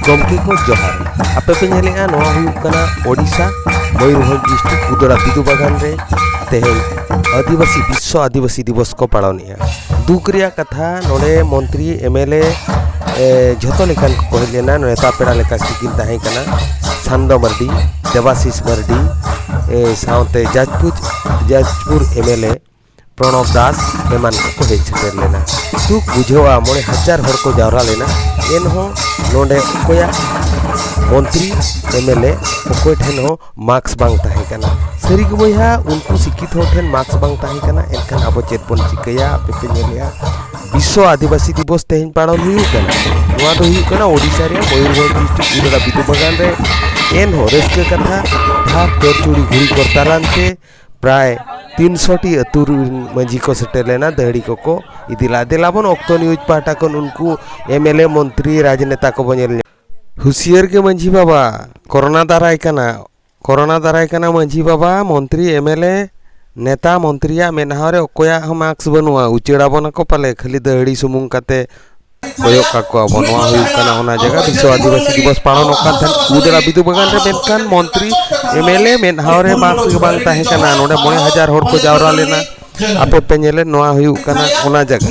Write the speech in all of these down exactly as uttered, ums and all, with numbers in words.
ᱜᱚᱢᱠᱮ ᱠᱚ ᱡᱚᱦᱟᱨ᱾ ᱟᱯᱮ ᱯᱮ ᱧᱮᱞᱮᱜᱼᱟ, ᱱᱚᱣᱟ ᱦᱩᱭᱩᱜ ᱠᱟᱱᱟ ᱳᱰᱤᱥᱟ, ᱢᱚᱭᱩᱨᱵᱷᱚᱸᱡᱽ ᱰᱤᱥᱴᱨᱤᱠᱴ, ᱩᱫᱽᱲᱟ ᱵᱤᱫᱩ ᱵᱟᱜᱟᱱ ᱨᱮ ᱛᱮᱦᱮᱧ ᱟᱹᱫᱤᱵᱟᱹᱥᱤ, ᱵᱤᱥᱥᱚ ᱟᱹᱫᱤᱵᱟᱹᱥᱤ ᱫᱤᱵᱚᱥ ᱠᱚ ᱯᱟᱞᱚᱱᱮᱜᱼᱟ᱾ ᱫᱩᱠ ᱨᱮᱭᱟᱜ ᱠᱟᱛᱷᱟ, ᱱᱚᱰᱮ ᱢᱚᱱᱛᱨᱤ, ᱮᱢ ᱮᱞ ᱮ, ᱮ, ᱡᱷᱚᱛᱚ ᱞᱮᱠᱟᱱ ᱠᱚᱠᱚ ᱦᱮᱡ ᱞᱮᱱᱟ᱾ ᱱᱮᱣᱛᱟ ᱯᱮᱲᱟ ᱞᱮᱠᱟ ᱠᱤᱱ ᱛᱟᱦᱮᱸ ᱠᱟᱱᱟ ᱥᱟᱱᱫᱚ ᱢᱟᱨᱰᱤ, ᱫᱮᱵᱟᱥᱤᱥ ᱢᱟᱨᱰᱤ, ᱮ, ᱥᱟᱶᱛᱮ Jajpur, Jajpur M L A Pranab Das ᱮᱢᱟᱱ ᱠᱚᱠᱚ ᱦᱮᱡ ᱥᱮᱴᱮᱨ ᱞᱮᱱᱟ᱾ ᱫᱩᱠ ᱵᱩᱡᱷᱟᱹᱣᱟ, ᱢᱚᱬᱮ ᱦᱟᱡᱟᱨ ᱦᱚᱲ ᱠᱚ ᱡᱟᱣᱨᱟ ᱞᱮᱱᱟ, ᱮᱱᱦᱚᱸ ᱱᱚᱰᱮ ᱚᱠᱚᱭᱟᱜ ᱢᱚᱱᱛᱨᱤ, ᱮᱢ ᱮᱞ ᱮ, ᱚᱠᱚᱭ ᱴᱷᱮᱱ ᱦᱚᱸ ᱢᱟᱥᱠ ᱵᱟᱝ ᱛᱟᱦᱮᱸ ᱠᱟᱱᱟ᱾ ᱥᱟᱹᱨᱤ ᱜᱮ ᱵᱚᱭᱦᱟ, ᱩᱱᱠᱩ ᱥᱤᱠᱠᱷᱤᱛ ᱦᱚᱲ ᱴᱷᱮᱱ ᱢᱟᱥᱠ ᱵᱟᱝ ᱛᱟᱦᱮᱸ ᱠᱟᱱᱟ, ᱮᱱᱠᱷᱟᱱ ᱟᱵᱚ ᱪᱮᱫ ᱵᱚᱱ ᱪᱤᱠᱟᱹᱭᱟ? ᱟᱯᱮ ᱯᱮ ᱧᱮᱞᱮᱜᱼᱟ, ᱵᱤᱥᱥᱚ ᱟᱹᱫᱤᱵᱟᱹᱥᱤ ᱫᱤᱵᱚᱥ ᱛᱮᱦᱮᱧ ᱯᱟᱞᱚᱱ ᱦᱩᱭᱩᱜ ᱠᱟᱱᱟ᱾ ᱱᱚᱣᱟ ᱫᱚ ᱦᱩᱭᱩᱜ ᱠᱟᱱᱟ ᱳᱰᱤᱥᱟ ᱨᱮᱭᱟᱜ ᱢᱚᱭᱩᱨᱵᱷᱚᱸᱡᱽ ᱰᱤᱥᱴᱨᱤᱠᱴ ᱩᱫᱽᱲᱟ ᱵᱤᱫᱩ ᱵᱟᱜᱟᱱ ᱨᱮ᱾ ᱮᱱᱦᱚᱸ ᱨᱟᱹᱥᱠᱟᱹ ᱠᱟᱛᱷᱟ, ᱡᱟᱦᱟᱸ ᱛᱚᱨᱪᱩᱲᱤ ᱜᱷᱩᱲᱤ ᱠᱚᱨᱛᱟᱞᱟᱱ ᱛᱮ ᱯᱨᱟᱭ ᱛᱤᱱᱥᱚ ᱴᱤ ᱟᱹᱛᱩ ᱨᱤᱱ ᱢᱟᱹᱡᱷᱤ ᱠᱚ ᱥᱮᱴᱮᱨ ᱞᱮᱱᱟ, ᱫᱟᱹᱦᱲᱤ ᱠᱚᱠᱚ ᱤᱫᱤ ᱞᱮᱫᱟ᱾ ᱫᱮᱞᱟ ᱵᱚᱱ ᱚᱠᱛᱚ ᱱᱤᱭᱩᱡᱽ ᱯᱟᱦᱴᱟ ᱠᱷᱚᱱ ᱩᱱᱠᱩ ᱮᱢ ᱮᱞ ᱮ, ᱢᱚᱱᱛᱨᱤ, ᱨᱟᱡᱽᱱᱮᱛᱟ ᱠᱚᱵᱚᱱ ᱧᱮᱞ ᱧᱟᱢ᱾ ᱦᱩᱥᱤᱭᱟᱹᱨ ᱜᱮ ᱢᱟᱹᱡᱷᱤ ᱵᱟᱵᱟ, ᱠᱚᱨᱳᱱᱟ ᱫᱟᱨᱟᱭ ᱠᱟᱱᱟ, ᱠᱚᱨᱳᱱᱟ ᱫᱟᱨᱟᱭ ᱠᱟᱱᱟ ᱢᱟᱹᱡᱷᱤ ᱵᱟᱵᱟ, ᱢᱚᱱᱛᱨᱤ, ᱮᱢ ᱮᱞ ᱮ, ᱱᱮᱛᱟ ᱢᱚᱱᱛᱨᱤᱭᱟᱜ ᱢᱮᱫᱦᱟ ᱨᱮ ᱚᱠᱚᱭᱟᱜ ᱦᱚᱸ ᱢᱟᱥᱠ ᱵᱟᱹᱱᱩᱜᱼᱟ᱾ ᱩᱪᱟᱹᱲ ᱟᱵᱚᱱᱟ ᱠᱚ ᱯᱟᱞᱮ ᱠᱷᱟᱹᱞᱤ ᱫᱟᱹᱦᱲᱤ ᱥᱩᱢᱩᱝ ᱠᱟᱛᱮ᱾ ᱠᱚᱭᱚᱜ ᱠᱟᱠᱚᱣᱟ ᱵᱚᱱ᱾ ᱱᱚᱣᱟ ᱦᱩᱭᱩᱜ ᱠᱟᱱᱟ ᱚᱱᱟ ᱡᱟᱭᱜᱟ, ᱵᱤᱥᱥᱚ ᱟᱹᱫᱤᱵᱟᱹᱥᱤ ᱫᱤᱵᱚᱥ ᱯᱟᱞᱚᱱᱚᱜ ᱠᱟᱱ ᱛᱟᱦᱮᱸᱫ ᱩᱫᱽᱲᱟ ᱵᱤᱫᱩ ᱵᱟᱜᱟᱱ ᱨᱮ, ᱢᱮᱱᱠᱷᱟᱱ ᱢᱚᱱᱛᱨᱤ, ᱮᱢ ᱮᱞ ᱮ ᱢᱮᱫᱦᱟ ᱨᱮ ᱢᱟᱥᱠ ᱵᱟᱝ ᱛᱟᱦᱮᱸ ᱠᱟᱱᱟ᱾ ᱱᱚᱰᱮ ᱢᱚᱬᱮ ᱦᱟᱡᱟᱨ ᱦᱚᱲ ᱠᱚ ᱡᱟᱣᱨᱟ ᱞᱮᱱᱟ᱾ ᱟᱯᱮ ᱯᱮ ᱧᱮᱞᱮᱫ, ᱱᱚᱣᱟ ᱦᱩᱭᱩᱜ ᱠᱟᱱᱟ ᱚᱱᱟ ᱡᱟᱭᱜᱟ,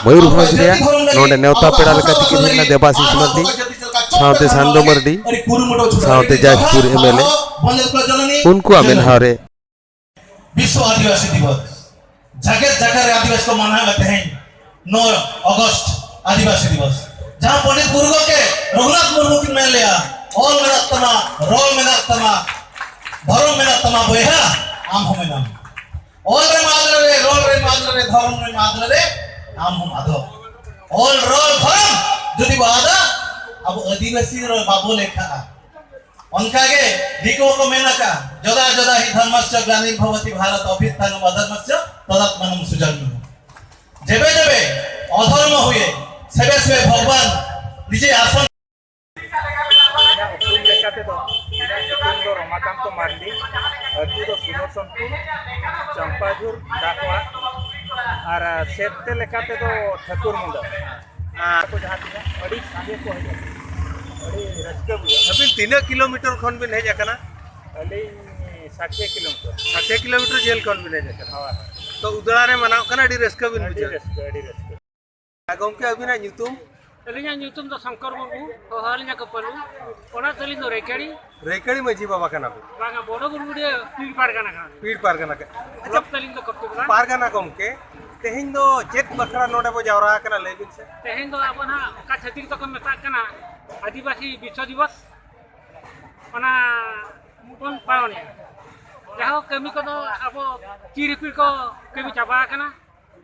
ᱢᱚᱭᱩᱨᱵᱷᱚᱸᱡᱽ ᱨᱮᱭᱟᱜ᱾ ᱱᱚᱰᱮ ᱱᱮᱣᱛᱟ ᱯᱮᱲᱟ ᱞᱮᱠᱟ ᱛᱮᱠᱤᱱ ᱦᱮᱡ ᱞᱮᱱᱟ ᱫᱮᱵᱟᱥᱤᱥ ᱢᱟᱨᱰᱤ, ᱥᱟᱶᱛᱮ ᱥᱟᱱᱫᱚ ᱢᱟᱨᱰᱤ, ᱥᱟᱶᱛᱮ ᱡᱟᱡᱽᱯᱩᱨ ᱮᱢ ᱮᱞ ᱮ, ᱩᱱᱠᱩᱣᱟᱜ ᱢᱮᱫᱦᱟ ᱨᱮ ᱵᱤᱥᱥᱚ ᱟᱹᱫᱤᱵᱟᱹᱥᱤ ᱫᱤᱵᱚᱥ᱾ ᱡᱟᱜᱮᱨ ᱡᱟᱜᱟᱨ ᱨᱮ ᱟᱹᱫᱤᱵᱟᱹᱥᱤ ᱠᱚ ᱢᱟᱱᱟᱣᱮᱫ ᱛᱮᱦᱮᱧ ᱱᱚᱭ ᱚᱜᱚᱥᱴ ᱟᱹᱫᱤᱵᱟᱹᱥᱤ ᱫᱤᱵᱚᱥ᱾ ᱡᱟᱦᱟᱸ ᱯᱚᱱᱰᱤᱛ ᱜᱩᱨᱩ ᱜᱚᱢᱠᱮ ᱨᱚᱜᱷᱩᱱᱟᱛᱷ ᱢᱩᱨᱢᱩ ᱠᱤᱱ ᱢᱮᱱ ᱞᱮᱜᱼᱟ, "ᱚᱞ ᱢᱮᱱᱟᱜ ᱛᱟᱢᱟ, ᱨᱚᱲ ᱢᱮᱱᱟᱜ ᱛᱟᱢᱟ, ᱫᱷᱚᱨᱚᱢ ᱢᱮᱱᱟᱜ ᱛᱟᱢᱟ ᱵᱚᱭᱦᱟ, ᱟᱢ ᱦᱚᱸ ᱢᱮᱱᱟᱢ᱾ ᱚᱞ ᱨᱮᱢ ᱟᱫ ᱞᱮᱨᱮ, ᱨᱚᱲ ᱨᱮᱢ ᱟᱫ ᱞᱮᱨᱮ, ᱫᱷᱚᱨᱚᱢ ᱨᱮᱢ ᱟᱫ ᱞᱮᱨᱮ, ᱟᱢ ᱦᱚᱸᱢ ᱟᱫᱚᱜ᱾" ᱚᱞ, ᱨᱚᱲ, ᱫᱷᱚᱨᱚᱢ ᱡᱩᱫᱤ ᱵᱚ ᱟᱫᱟ, ᱟᱵᱚ ᱟᱹᱫᱤᱵᱟᱹᱥᱤ ᱨᱮ ᱵᱟᱵᱚ ᱞᱮᱠᱷᱟᱜᱼᱟ᱾ ᱚᱱᱠᱟᱜᱮ ᱫᱤᱠᱩ ᱠᱚ ᱢᱮᱱ ᱟᱠᱟᱫ, "ᱡᱚᱫᱟ ᱡᱚᱫᱟ ᱦᱤ ᱫᱷᱚᱨᱢᱚᱥᱭᱚ ᱜᱞᱟᱱᱤᱨᱵᱷᱚᱵᱚᱛᱤ ᱵᱷᱟᱨᱚᱛ ᱚᱵᱷᱭᱩᱛᱛᱷᱟᱱᱚᱢ ᱚᱫᱷᱚᱨᱢᱚᱥᱭᱚ ᱛᱚᱫᱟᱛᱢᱟᱱᱚᱢ ᱥᱩᱡᱚᱱᱢᱚᱦᱚ᱾" ᱡᱮᱵᱮ ᱡᱮᱵᱮ ᱚᱫᱷᱚᱨᱢᱚ ᱦᱩᱭᱮ, ᱥᱮᱵᱮ ᱥᱮᱵᱮ ᱵᱷᱚᱜᱚᱵᱟᱱ ᱱᱤᱡᱮ ᱟᱥᱚᱱ᱾ ᱤᱧᱟᱹᱜ ᱩᱯᱨᱩᱢ ᱞᱮᱠᱟ ᱛᱮᱫᱚ, ᱤᱧᱟᱹᱜ ᱧᱩᱛᱩᱢ ᱫᱚ ᱨᱚᱢᱟᱠᱟᱱᱛᱚ ᱢᱟᱨᱰᱤ, ᱟᱹᱛᱩ ᱫᱚ ᱥᱩᱫᱚᱨᱥᱚᱱᱯᱩᱨ, ᱪᱟᱢᱯᱟᱡᱷᱩᱨ, ᱰᱟᱠ ᱚᱲᱟᱜ, ᱟᱨ ᱥᱮᱫ ᱛᱮ ᱞᱮᱠᱟ ᱛᱮᱫᱚ ᱴᱷᱟᱹᱠᱩᱨ ᱢᱩᱸᱰᱟᱹ᱾ ᱟᱨ ᱠᱚ ᱡᱟᱦᱟᱸ ᱛᱤᱱᱟᱹᱜ ᱟᱹᱰᱤ ᱥᱟᱸᱜᱮ ᱠᱚ ᱦᱮᱡ ᱟᱠᱟᱱᱟ᱾ ᱟᱹᱰᱤ ᱨᱟᱹᱥᱠᱟᱹ ᱵᱩᱡᱷᱟᱹᱜᱼᱟ᱾ ᱟᱹᱵᱤᱱ ᱛᱤᱱᱟᱹᱜ ᱠᱤᱞᱳᱢᱤᱴᱟᱨ ᱠᱷᱚᱱ ᱵᱤᱱ ᱦᱮᱡ ᱟᱠᱟᱱᱟ? ᱟᱹᱞᱤᱧ ᱥᱟᱛ ᱠᱤᱞᱳᱢᱤᱴᱟᱨ᱾ ᱥᱟᱛ ᱠᱤᱞᱳᱢᱤᱴᱟᱨ ᱡᱷᱟᱹᱞ ᱠᱷᱚᱱ ᱵᱤᱱ ᱦᱮᱡ ᱟᱠᱟᱱᱟ᱾ ᱦᱳᱭ᱾ ᱛᱚ, ᱩᱫᱽᱲᱟ ᱨᱮ ᱢᱟᱱᱟᱣ ᱠᱟᱱᱟ, ᱟᱹᱰᱤ ᱨᱟᱹᱥᱠᱟᱹ ᱵᱤᱱ ᱟᱹᱰᱤ ᱵᱩᱡᱷᱟᱹᱣᱟ᱾ ᱨᱟᱹᱥᱠᱟᱹ, ᱟᱹᱰᱤ ᱨᱟᱹᱥᱠᱟᱹ᱾ ᱟᱨ ᱜᱚᱢᱠᱮ, ᱟᱹᱵᱤᱱᱟᱜ ᱧᱩᱛᱩᱢ? ᱟᱹᱞᱤᱧᱟᱜ ᱧᱩᱛᱩᱢ ᱫᱚ ᱥᱚᱝᱠᱚᱨ ᱢᱩᱨᱢᱩ, ᱦᱚᱦᱚ ᱟᱹᱞᱤᱧᱟ ᱠᱚ ᱯᱟᱹᱞᱩ᱾ ᱚᱲᱟᱜ ᱛᱟᱹᱞᱤᱧ ᱫᱚ ᱨᱮᱠᱟᱲᱤ᱾ ᱨᱮᱠᱟᱲᱤ ᱢᱟᱹᱡᱷᱤ ᱵᱟᱵᱟ ᱠᱟᱱᱟ ᱵᱤᱱ? ᱵᱟᱝᱟ, ᱵᱚᱲᱚ ᱜᱩᱨᱜᱩᱰᱤᱭᱟᱹ ᱯᱤᱲ ᱯᱟᱨᱜᱟᱱᱟ ᱠᱟᱱᱟ᱾ ᱯᱤᱲ ᱯᱟᱨᱜᱟᱱᱟ ᱠᱟᱱᱟ᱾ ᱟᱪᱪᱷᱟ, ᱛᱟᱹᱞᱤᱧ ᱫᱚ ᱠᱚᱯᱴᱤ ᱵᱟᱜᱟᱱ᱾ ᱯᱟᱨᱜᱟᱱᱟ ᱜᱚᱢᱠᱮ, ᱛᱮᱦᱮᱧ ᱫᱚ ᱪᱮᱫ ᱵᱟᱠᱷᱨᱟ ᱱᱚᱰᱮ ᱵᱚ ᱡᱟᱣᱨᱟ ᱟᱠᱟᱱᱟ, ᱞᱟᱹᱭ ᱵᱤᱱ ᱥᱮ? ᱛᱮᱦᱮᱧ ᱫᱚ ᱟᱵᱚ ᱱᱟᱦᱟᱜ ᱚᱠᱟ ᱪᱷᱟᱹᱛᱤᱠ ᱫᱚᱠᱚ ᱢᱮᱛᱟᱜ ᱠᱟᱱᱟ ᱟᱹᱫᱤᱵᱟᱹᱥᱤ ᱵᱤᱥᱥᱚ ᱫᱤᱵᱚᱥ, ᱚᱱᱟ ᱵᱚᱱ ᱯᱟᱞᱚᱱᱮᱫᱼᱟ᱾ ᱡᱟᱦᱳᱠ, ᱠᱟᱹᱢᱤ ᱠᱚᱫᱚ ᱟᱵᱚ ᱪᱤᱨ ᱦᱤᱯᱤᱲ ᱠᱚ ᱠᱟᱹᱢᱤ ᱪᱟᱵᱟ ᱟᱠᱟᱱᱟ᱾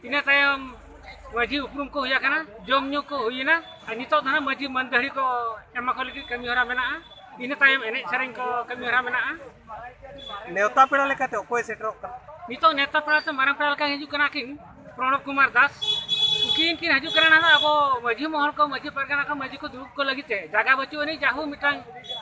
ᱤᱱᱟᱹ ᱛᱟᱭᱚᱢ ᱢᱟᱹᱡᱷᱤ ᱩᱯᱨᱩᱢ ᱠᱚ ᱦᱩᱭ ᱟᱠᱟᱱᱟ, ᱡᱚᱢ ᱧᱩ ᱠᱚ ᱦᱩᱭᱮᱱᱟ, ᱟᱨ ᱱᱤᱛᱚᱜ ᱫᱚ ᱱᱟᱦᱟᱜ ᱢᱟᱹᱡᱷᱤ ᱢᱟᱹᱱ ᱫᱟᱹᱦᱲᱤ ᱠᱚ ᱮᱢᱟ ᱠᱚ ᱞᱟᱹᱜᱤᱫ ᱠᱟᱹᱢᱤ ᱦᱚᱨᱟ ᱢᱮᱱᱟᱜᱼᱟ᱾ ᱤᱱᱟᱹ ᱛᱟᱭᱚᱢ ᱮᱱᱮᱡ ᱥᱮᱨᱮᱧ ᱠᱚ ᱠᱟᱹᱢᱤ ᱦᱚᱨᱟ ᱢᱮᱱᱟᱜᱼᱟ᱾ ᱱᱮᱣᱛᱟ ᱯᱮᱲᱟ ᱞᱮᱠᱟᱛᱮ ᱚᱠᱚᱭ ᱥᱮᱴᱮᱨᱚᱜ ᱠᱟᱱᱟ? ᱱᱤᱛᱚᱜ ᱱᱮᱣᱛᱟ ᱯᱮᱲᱟ ᱛᱮ ᱢᱟᱨᱟᱝ ᱯᱮᱲᱟ ᱞᱮᱠᱟ ᱦᱤᱡᱩᱜ ᱠᱟᱱᱟ ᱠᱤᱱ ᱯᱨᱚᱬᱚᱵᱽ ᱠᱩᱢᱟᱨ ᱫᱟᱥ᱾ ᱩᱱᱠᱤᱱ ᱠᱤᱱ ᱦᱤᱡᱩᱜ ᱠᱟᱱᱟ ᱱᱟᱦᱟᱜ ᱟᱵᱚ ᱢᱟᱹᱡᱷᱤ ᱢᱚᱦᱚᱞ ᱠᱚ, ᱢᱟᱹᱡᱷᱤ ᱯᱟᱨᱜᱟᱱᱟ ᱠᱚ, ᱢᱟᱹᱡᱷᱤ ᱠᱚ ᱫᱩᱲᱩᱵ ᱠᱚ ᱞᱟᱹᱜᱤᱫ ᱛᱮ᱾ ᱡᱟᱭᱜᱟ ᱵᱟᱹᱪᱩᱜ ᱟᱹᱱᱤᱡ, ᱡᱟᱦᱳ ᱢᱤᱫᱴᱟᱝ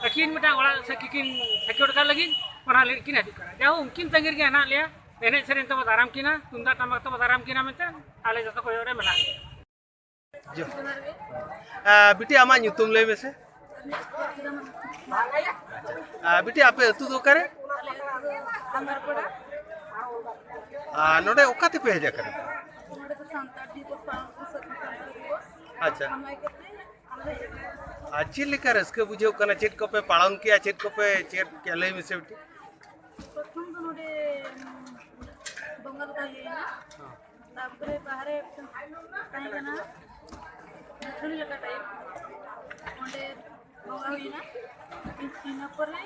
ᱟᱹᱠᱤᱱ ᱢᱤᱫᱴᱟᱝ ᱚᱲᱟᱜ ᱥᱮ ᱠᱤᱱ ᱥᱮᱴᱮᱨ ᱠᱟᱜ ᱞᱟᱹᱜᱤᱫ, ᱚᱱᱟ ᱞᱟᱹᱜᱤᱫ ᱠᱤᱱ ᱦᱤᱡᱩᱜ ᱠᱟᱱᱟ᱾ ᱡᱟᱦᱳ ᱩᱱᱠᱤᱱ ᱛᱟᱺᱜᱤ ᱨᱮᱜᱮ ᱦᱮᱱᱟᱜ ᱞᱮᱭᱟ᱾ ᱮᱱᱮᱡ ᱥᱮᱨᱮᱧ ᱛᱮᱵᱚ ᱫᱟᱨᱟᱢ ᱠᱤᱱᱟ, ᱛᱩᱢᱫᱟᱜ ᱴᱟᱢᱟᱠ ᱛᱮᱵᱚ ᱫᱟᱨᱟᱢ ᱠᱤᱱᱟ ᱢᱮᱱᱛᱮ ᱟᱞᱮ ᱡᱚᱛᱚ ᱠᱚᱭᱚᱜ ᱨᱮ ᱢᱮᱱᱟᱜ ᱞᱮᱭᱟ᱾ ᱡᱚᱦᱟᱨ᱾ ᱟᱨ ᱵᱤᱴᱤ, ᱟᱢᱟᱜ ᱧᱩᱛᱩᱢ ᱞᱟᱹᱭ ᱢᱮᱥᱮ᱾ ᱟᱨ ᱵᱤᱴᱤ, ᱟᱯᱮ ᱟᱹᱛᱩ ᱫᱚ ᱚᱠᱟᱨᱮ? ᱟᱢᱟᱨᱯᱟᱲᱟ᱾ ᱟᱨ ᱱᱚᱰᱮ ᱚᱠᱟ ᱛᱮᱯᱮ ᱦᱮᱡ ᱟᱠᱟᱱᱟ? ᱱᱚᱰᱮ ᱫᱚ ᱥᱟᱱᱛᱟᱲ ᱫᱤᱵᱚᱥ ᱯᱟᱞᱚᱱ ᱠᱚ ᱥᱟᱹᱛ ᱟᱠᱟᱱ ᱛᱟᱞᱮᱭᱟ᱾ ᱟᱪᱪᱷᱟ᱾ ᱚᱱᱟ ᱤᱭᱠᱟᱹᱛᱮ ᱟᱞᱮ ᱦᱮᱡ ᱟᱠᱟᱱᱟ᱾ ᱟᱨ ᱪᱮᱫ ᱞᱮᱠᱟ ᱨᱟᱹᱥᱠᱟᱹ ᱵᱩᱡᱷᱟᱹᱜ ᱠᱟᱱᱟ? ᱪᱮᱫ ᱠᱚᱯᱮ ᱯᱟᱞᱚᱱ ᱠᱮᱜᱼᱟ? ᱪᱮᱫ ᱠᱚᱯᱮ ᱪᱮᱫ ᱠᱮᱜᱼᱟ? ᱞᱟᱹᱭ ᱢᱮᱥᱮ ᱵᱤᱴᱤ᱾ ᱯᱨᱚᱛᱷᱚᱢ ᱫᱚ ᱱᱚᱰᱮ ᱵᱚᱸᱜᱟ ᱞᱮᱠᱟ ᱦᱩᱭᱮᱱᱟ᱾ ᱦᱮᱸ᱾ ᱛᱟᱨᱯᱚᱨᱮ ᱵᱟᱦᱨᱮ ᱛᱟᱦᱮᱸ ᱠᱟᱱᱟ, ᱢᱩᱴᱷᱟᱹᱱ ᱞᱮᱠᱟ ᱴᱟᱭᱤᱯ, ᱚᱸᱰᱮ ᱵᱚᱸᱜᱟ ᱦᱩᱭᱱᱟ᱾ ᱤᱱᱟᱹ ᱯᱚᱨᱮ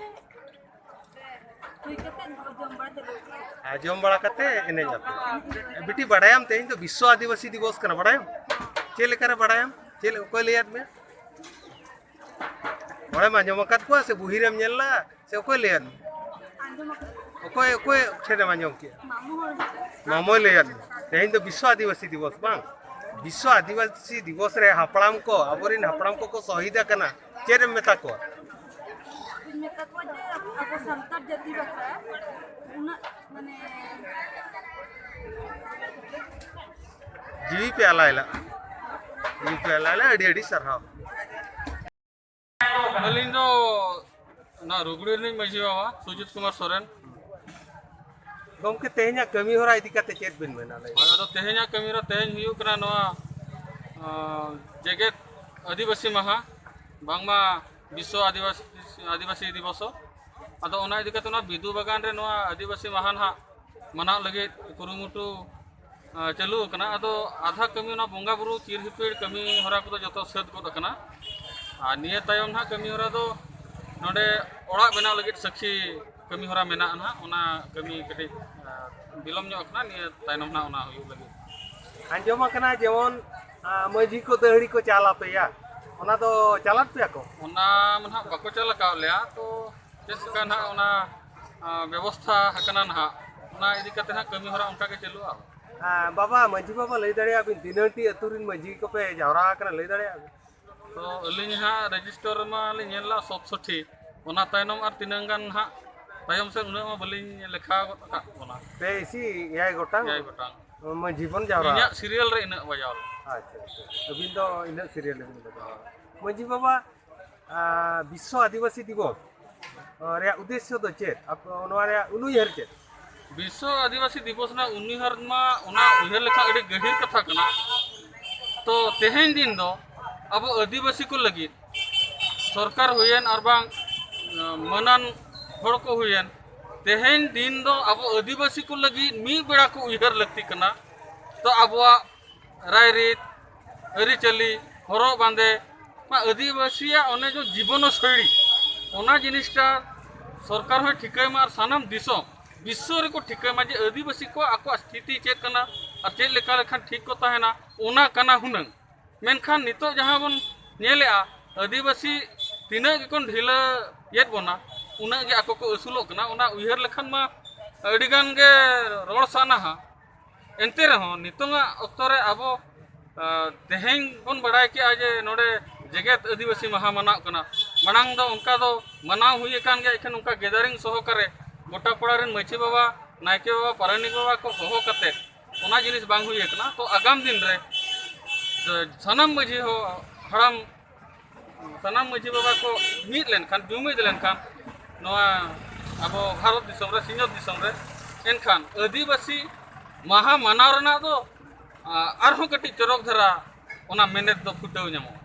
ᱦᱩᱭ ᱠᱟᱛᱮ ᱡᱚᱢ ᱵᱟᱲᱟ ᱪᱟᱹᱞᱩ ᱠᱟᱱᱟ᱾ ᱟᱨ ᱡᱚᱢ ᱵᱟᱲᱟ ᱠᱟᱛᱮ ᱮᱱᱮᱡ ᱟᱯᱮ᱾ ᱵᱤᱴᱤ, ᱵᱟᱰᱟᱭᱟᱢ ᱛᱮᱦᱮᱧ ᱫᱚ ᱵᱤᱥᱥᱚ ᱟᱹᱫᱤᱵᱟᱹᱥᱤ ᱫᱤᱵᱚᱥ ᱠᱟᱱᱟ, ᱵᱟᱰᱟᱭᱟᱢ? ᱪᱮᱫ ᱞᱮᱠᱟᱨᱮ ᱵᱟᱰᱟᱭᱟᱢ? ᱪᱮᱫ, ᱚᱠᱚᱭ ᱞᱟᱹᱭᱟᱫ ᱢᱮᱭᱟ? ᱦᱚᱲᱮᱢ ᱟᱸᱡᱚᱢ ᱟᱠᱟᱫ ᱠᱚᱣᱟ ᱥᱮ ᱵᱩᱦᱤ ᱨᱮᱢ ᱧᱮᱞ ᱞᱮᱫᱟ? ᱥᱮ ᱚᱠᱚᱭ ᱞᱟᱹᱭᱟᱫ ᱢᱮᱭᱟ? ᱟᱸᱡᱚᱢ ᱟᱠᱟᱫ᱾ ᱚᱠᱚᱭ, ᱚᱠᱚᱭ ᱴᱷᱮᱱᱮᱢ ᱟᱸᱡᱚᱢ ᱠᱮᱜᱼᱟ? ᱢᱟᱢᱚ ᱦᱚᱲ᱾ ᱢᱟᱢᱚᱭ ᱞᱟᱹᱭᱟᱫ ᱢᱮᱭᱟ᱾ ᱛᱮᱦᱮᱧ ᱫᱚ ᱵᱤᱥᱥᱚ ᱟᱹᱫᱤᱵᱟᱹᱥᱤ ᱫᱤᱵᱚᱥ, ᱵᱟᱝ? ᱵᱤᱥᱥᱚ ᱟᱹᱫᱤᱵᱟᱹᱥᱤ ᱫᱤᱵᱚᱥ ᱨᱮ ᱦᱟᱯᱲᱟᱢ ᱠᱚ, ᱟᱵᱚᱨᱮᱱ ᱦᱟᱯᱲᱟᱢ ᱠᱚᱠᱚ ᱥᱚᱦᱤᱫ ᱟᱠᱟᱱᱟ, ᱪᱮᱫ ᱮᱢ ᱢᱮᱛᱟ ᱠᱚᱣᱟ? ᱤᱧ ᱢᱮᱛᱟ ᱠᱚᱣᱟ ᱡᱮ ᱟᱵᱚ ᱥᱟᱱᱛᱟᱲ ᱡᱟᱹᱛᱤ ᱵᱟᱠᱷᱨᱟ ᱩᱱᱟᱹᱜ, ᱢᱟᱱᱮ, ᱡᱤᱣᱤ ᱯᱮ ᱟᱞᱟᱭ ᱞᱟᱜᱼᱟ᱾ ᱡᱤᱣᱤ ᱯᱮ ᱟᱞᱟᱭ ᱞᱟᱜᱼᱟ᱾ ᱟᱹᱰᱤ ᱟᱹᱰᱤ ᱥᱟᱨᱦᱟᱣ᱾ ᱟᱹᱞᱤᱧ ᱫᱚ ᱚᱱᱟ ᱨᱩᱜᱽᱲᱤ ᱨᱤᱱᱤᱡ ᱢᱟᱹᱡᱷᱤ ᱵᱟᱵᱟ ᱥᱩᱡᱤᱛ ᱠᱩᱢᱟᱨ ᱥᱚᱨᱮᱱ᱾ ᱜᱚᱢᱠᱮ, ᱛᱮᱦᱮᱧᱟᱜ ᱠᱟᱹᱢᱤ ᱦᱚᱨᱟ ᱤᱫᱤ ᱠᱟᱛᱮ ᱪᱮᱫ ᱵᱤᱱ ᱢᱮᱱᱟ? ᱞᱟᱹᱭ ᱦᱳᱭ, ᱟᱫᱚ ᱛᱮᱦᱮᱧᱟᱜ ᱠᱟᱹᱢᱤ ᱦᱚᱨᱟ ᱛᱮᱦᱮᱧ ᱦᱩᱭᱩᱜ ᱠᱟᱱᱟ ᱱᱚᱣᱟ ᱟᱸ, ᱡᱮᱜᱮᱛ ᱟᱹᱫᱤᱵᱟᱹᱥᱤ ᱢᱟᱦᱟ, ᱵᱟᱝᱢᱟ ᱵᱤᱥᱥᱚ ᱟᱹᱫᱤᱵᱟᱹᱥᱤ ᱟᱹᱫᱤᱵᱟᱹᱥᱤ ᱫᱤᱵᱚᱥᱚ᱾ ᱟᱫᱚ ᱚᱱᱟ ᱤᱫᱤ ᱠᱟᱛᱮ ᱱᱚᱣᱟ ᱵᱤᱫᱩ ᱵᱟᱜᱟᱱ ᱨᱮ ᱱᱚᱣᱟ ᱟᱹᱫᱤᱵᱟᱹᱥᱤ ᱢᱟᱦᱟ ᱱᱟᱦᱟᱜ ᱢᱟᱱᱟᱣ ᱞᱟᱹᱜᱤᱫ ᱠᱩᱨᱩᱢᱩᱴᱩ ᱟᱸ, ᱪᱟᱹᱞᱩ ᱟᱠᱟᱱᱟ᱾ ᱟᱫᱚ ᱟᱫᱷᱟ ᱠᱟᱹᱢᱤ, ᱚᱱᱟ ᱵᱚᱸᱜᱟ ᱵᱩᱨᱩ ᱪᱤᱨ ᱦᱤᱯᱤᱲ ᱠᱟᱹᱢᱤ ᱦᱚᱨᱟ ᱠᱚᱫᱚ ᱡᱚᱛᱚ ᱥᱟᱹᱛ ᱜᱚᱫ ᱟᱠᱟᱱᱟ᱾ ᱟᱨ ᱱᱤᱭᱟᱹ ᱛᱟᱭᱚᱢ ᱱᱟᱦᱟᱜ ᱠᱟᱹᱢᱤ ᱦᱚᱨᱟ ᱫᱚ ᱱᱚᱰᱮ ᱚᱲᱟᱜ ᱵᱮᱱᱟᱣ ᱞᱟᱹᱜᱤᱫ ᱥᱟᱹᱠᱷᱤ ᱠᱟᱹᱢᱤ ᱦᱚᱨᱟ ᱢᱮᱱᱟᱜᱼᱟ ᱱᱟᱦᱟᱜ, ᱚᱱᱟ ᱠᱟᱹᱢᱤ ᱠᱟᱹᱴᱤᱡ ᱟᱸ, ᱵᱤᱞᱚᱢ ᱧᱚᱜ ᱟᱠᱟᱱᱟ᱾ ᱱᱤᱭᱟᱹ ᱛᱟᱭᱱᱚᱢ ᱱᱟᱦᱟᱜ ᱚᱱᱟ ᱦᱩᱭᱩᱜ ᱞᱟᱹᱜᱤᱫ᱾ ᱟᱸᱡᱚᱢ ᱟᱠᱟᱱᱟ ᱡᱮᱢᱚᱱ, ᱟᱸ, ᱢᱟᱹᱡᱷᱤ ᱠᱚ ᱫᱟᱹᱦᱲᱤ ᱠᱚ ᱪᱟᱞ ᱟᱯᱮᱭᱟ, ᱚᱱᱟ ᱫᱚ ᱪᱟᱞᱟᱫ ᱯᱮᱭᱟ ᱠᱚ? ᱚᱱᱟ ᱢᱟ ᱱᱟᱦᱟᱜ ᱵᱟᱠᱚ ᱪᱟᱞ ᱟᱠᱟᱫ ᱞᱮᱭᱟ, ᱛᱚ ᱪᱮᱫ ᱞᱮᱠᱟ ᱱᱟᱦᱟᱜ ᱚᱱᱟ ᱟᱸ, ᱵᱮᱵᱚᱥᱛᱷᱟ ᱟᱠᱟᱱᱟ ᱱᱟᱦᱟᱜ, ᱚᱱᱟ ᱤᱫᱤ ᱠᱟᱛᱮ ᱱᱟᱦᱟᱜ ᱠᱟᱹᱢᱤ ᱦᱚᱨᱟ ᱚᱱᱠᱟ ᱜᱮ ᱪᱟᱹᱞᱩᱜᱼᱟ᱾ ᱦᱮᱸ, ᱵᱟᱵᱟ ᱢᱟᱹᱡᱷᱤ ᱵᱟᱵᱟ, ᱞᱟᱹᱭ ᱫᱟᱲᱮᱭᱟᱜ ᱵᱤᱱ ᱛᱤᱱᱟᱹᱝ ᱴᱤ ᱟᱹᱛᱩ ᱨᱤᱱ ᱢᱟᱹᱡᱷᱤ ᱠᱚᱯᱮ ᱡᱟᱣᱨᱟ ᱟᱠᱟᱱᱟ, ᱞᱟᱹᱭ ᱫᱟᱲᱮᱭᱟᱜ ᱵᱤᱱ? ᱛᱚ ᱟᱹᱞᱤᱧ ᱦᱟᱸᱜ ᱨᱮᱡᱤᱥᱴᱟᱨ ᱨᱮᱢᱟ ᱞᱤᱧ ᱧᱮᱞ ᱞᱮᱫᱼᱟ ᱥᱚᱛᱥᱚᱴᱷᱤ, ᱚᱱᱟ ᱛᱟᱭᱱᱚᱢ ᱟᱨ ᱛᱤᱱᱟᱹᱝ ᱜᱟᱱ ᱦᱟᱸᱜ ᱛᱟᱭᱚᱢ ᱥᱮᱫ ᱩᱱᱟᱹᱜ ᱢᱟ ᱵᱟᱹᱞᱤᱧ ᱞᱮᱠᱷᱟ ᱜᱚᱫ ᱟᱠᱟᱫ ᱵᱚᱱᱟ᱾ ᱯᱮ ᱤᱥᱤ ᱮᱭᱟᱭ ᱜᱚᱴᱟᱝ ᱮᱭᱟᱭ ᱜᱚᱴᱟᱝ᱾ ᱢᱟᱹᱡᱷᱤ ᱵᱚᱱ ᱡᱟᱣᱨᱟ ᱤᱧᱟᱹᱜ ᱟᱠᱟᱱᱟ᱾ ᱥᱤᱨᱤᱭᱟᱞ ᱨᱮ ᱤᱱᱟᱹᱜ ᱵᱟᱡᱟᱣ ᱞᱮᱱᱟ᱾ ᱟᱪᱪᱷᱟ, ᱟᱪᱪᱷᱟ, ᱟᱹᱵᱤᱱ ᱫᱚ ᱤᱱᱟᱹᱜ ᱥᱤᱨᱤᱭᱟᱞ ᱨᱮᱵᱤᱱ ᱵᱟᱡᱟᱣᱟ᱾ ᱢᱟᱹᱡᱷᱤ ᱵᱟᱵᱟ, ᱟᱨ ᱵᱤᱥᱥᱚ ᱟᱹᱫᱤᱵᱟᱹᱥᱤ ᱫᱤᱵᱚᱥ ᱨᱮᱭᱟᱜ ᱩᱫᱽᱫᱮᱥᱥᱚ ᱫᱚ ᱪᱮᱫ? ᱟᱯ-, ᱱᱚᱣᱟ ᱨᱮᱭᱟᱜ ᱩᱱᱩᱭᱦᱟᱹᱨ ᱪᱮᱫ? ᱵᱤᱥᱥᱚ ᱟᱹᱫᱤᱵᱟᱹᱥᱤ ᱫᱤᱵᱚᱥ ᱨᱮᱱᱟᱜ ᱩᱱᱩᱭᱦᱟᱹᱨ ᱢᱟ ᱚᱱᱟ ᱩᱭᱦᱟᱹᱨ ᱞᱮᱠᱷᱟᱱ ᱟᱹᱰᱤ ᱜᱟᱹᱦᱤᱨ ᱠᱟᱛᱷᱟ ᱠᱟᱱᱟ᱾ ᱛᱚ ᱛᱮᱦᱮᱧ ᱫᱤᱱ ᱫᱚ ᱟᱵᱚ ᱟᱹᱫᱤᱵᱟᱹᱥᱤ ᱠᱚ ᱞᱟᱹᱜᱤᱫ ᱥᱚᱨᱠᱟᱨ ᱦᱩᱭᱮᱱ ᱟᱨ ᱵᱟᱝ, ᱟᱸ, ᱢᱟᱹᱱᱟᱱ ᱦᱚᱲ ᱠᱚ ᱦᱩᱭᱮᱱ, ᱛᱮᱦᱮᱧ ᱫᱤᱱ ᱫᱚ ᱟᱵᱚ ᱟᱹᱫᱤᱵᱟᱹᱥᱤ ᱠᱚ ᱞᱟᱹᱜᱤᱫ ᱢᱤᱫ ᱵᱮᱲᱟ ᱠᱚ ᱩᱭᱦᱟᱹᱨ ᱞᱟᱹᱠᱛᱤ ᱠᱟᱱᱟ᱾ ᱛᱚ ᱟᱵᱚᱣᱟᱜ ᱨᱟᱭᱨᱤᱛ, ᱟᱹᱨᱤᱪᱟᱹᱞᱤ, ᱦᱚᱨᱚᱜ ᱵᱟᱸᱫᱮ, ᱢᱟ ᱟᱹᱫᱤᱵᱟᱹᱥᱤᱭᱟᱜ ᱚᱱᱮ ᱡᱮ ᱡᱤᱵᱚᱱ ᱥᱳᱭᱞᱤ, ᱚᱱᱟ ᱡᱤᱱᱤᱥᱴᱟ ᱥᱚᱨᱠᱟᱨ ᱦᱚᱸᱭ ᱴᱷᱤᱠᱟᱹᱭ ᱢᱟ ᱟᱨ ᱥᱟᱱᱟᱢ ᱫᱤᱥᱚᱢ, ᱵᱤᱥᱥᱚ ᱨᱮᱠᱚ ᱴᱷᱤᱠᱟᱹᱭ ᱢᱟ ᱡᱮ ᱟᱹᱫᱤᱵᱟᱹᱥᱤ ᱠᱚᱣᱟᱜ ᱟᱠᱚᱣᱟᱜ ᱥᱛᱷᱤᱛᱤ ᱪᱮᱫ ᱠᱟᱱᱟ ᱟᱨ ᱪᱮᱫ ᱞᱮᱠᱟ ᱞᱮᱠᱷᱟᱱ ᱴᱷᱤᱠ ᱠᱚ ᱛᱟᱦᱮᱱᱟ, ᱚᱱᱟ ᱠᱟᱱᱟ ᱦᱩᱱᱟᱹᱝ᱾ ᱢᱮᱱᱠᱷᱟᱱ ᱱᱤᱛᱚᱜ ᱡᱟᱦᱟᱸ ᱵᱚᱱ ᱧᱮᱞᱮᱜᱼᱟ, ᱟᱹᱫᱤᱵᱟᱹᱥᱤ ᱛᱤᱱᱟᱹᱜ ᱜᱮᱠᱚ ᱰᱷᱤᱞᱟᱹᱭᱮᱫ ᱵᱚᱱᱟ, ᱩᱱᱟᱹᱜ ᱜᱮ ᱟᱠᱚ ᱠᱚ ᱟᱹᱥᱩᱞᱚᱜ ᱠᱟᱱᱟ᱾ ᱚᱱᱟ ᱩᱭᱦᱟᱹᱨ ᱞᱮᱠᱷᱟᱱ ᱢᱟ ᱟᱹᱰᱤᱜᱟᱱ ᱜᱮ ᱨᱚᱲ ᱥᱟᱱᱟᱣᱟ᱾ ᱮᱱᱛᱮ ᱨᱮᱦᱚᱸ ᱱᱤᱛᱚᱝᱟᱜ ᱚᱠᱛᱚ ᱨᱮ ᱟᱵᱚ, ᱟ, ᱛᱮᱦᱮᱧ ᱵᱚᱱ ᱵᱟᱲᱟᱭ ᱠᱮᱜᱼᱟ ᱡᱮ ᱱᱚᱰᱮ ᱡᱮᱜᱮᱛ ᱟᱹᱫᱤᱵᱟᱹᱥᱤ ᱢᱟᱦᱟ ᱢᱟᱱᱟᱜ ᱠᱟᱱᱟ᱾ ᱢᱟᱲᱟᱝ ᱫᱚ ᱚᱱᱠᱟ ᱫᱚ ᱢᱟᱱᱟᱣ ᱦᱩᱭ ᱟᱠᱟᱱ ᱜᱮᱭᱟ, ᱮᱱᱠᱷᱟᱱ ᱚᱱᱠᱟ ᱜᱮᱫᱟᱨᱤᱝ ᱥᱚᱦᱚᱠᱟᱨᱮ ᱜᱚᱴᱟ ᱯᱟᱲᱟ ᱨᱮᱱ ᱢᱟᱹᱡᱷᱤ ᱵᱟᱵᱟ, ᱱᱟᱭᱠᱮ ᱵᱟᱵᱟ, ᱯᱟᱨᱟᱱᱤᱠ ᱵᱟᱵᱟ ᱠᱚ ᱦᱚᱦᱚ ᱠᱟᱛᱮ ᱚᱱᱟ ᱡᱤᱱᱤᱥ ᱵᱟᱝ ᱦᱩᱭ ᱟᱠᱟᱱᱟ᱾ ᱛᱚ ᱟᱜᱟᱢ ᱫᱤᱱ ᱨᱮ ᱥᱟᱱᱟᱢ ᱢᱟᱹᱡᱷᱤ ᱦᱚᱸ ᱦᱟᱲᱟᱢ ᱥᱟᱱᱟᱢ ᱢᱟᱹᱡᱷᱤ ᱵᱟᱵᱟ ᱠᱚ ᱢᱤᱫ ᱞᱮᱱᱠᱷᱟᱱ, ᱡᱩᱢᱤᱫ ᱞᱮᱱᱠᱷᱟᱱ, ᱱᱚᱣᱟ ᱟᱵᱚ ᱵᱷᱟᱨᱚᱛ ᱫᱤᱥᱚᱢ ᱨᱮ, ᱥᱤᱧᱚᱛ ᱫᱤᱥᱚᱢ ᱨᱮ, ᱮᱱᱠᱷᱟᱱ ᱟᱹᱫᱤᱵᱟᱹᱥᱤ ᱢᱟᱦᱟ ᱢᱟᱱᱟᱣ ᱨᱮᱱᱟᱜ ᱫᱚ ᱟᱨᱦᱚᱸ ᱠᱟᱹᱴᱤᱡ ᱪᱚᱨᱚᱠ ᱫᱷᱟᱨᱟ ᱚᱱᱟ ᱢᱮᱱᱮᱛ ᱫᱚ ᱯᱷᱩᱴᱟᱹᱣ ᱧᱟᱢᱚᱜᱼᱟ᱾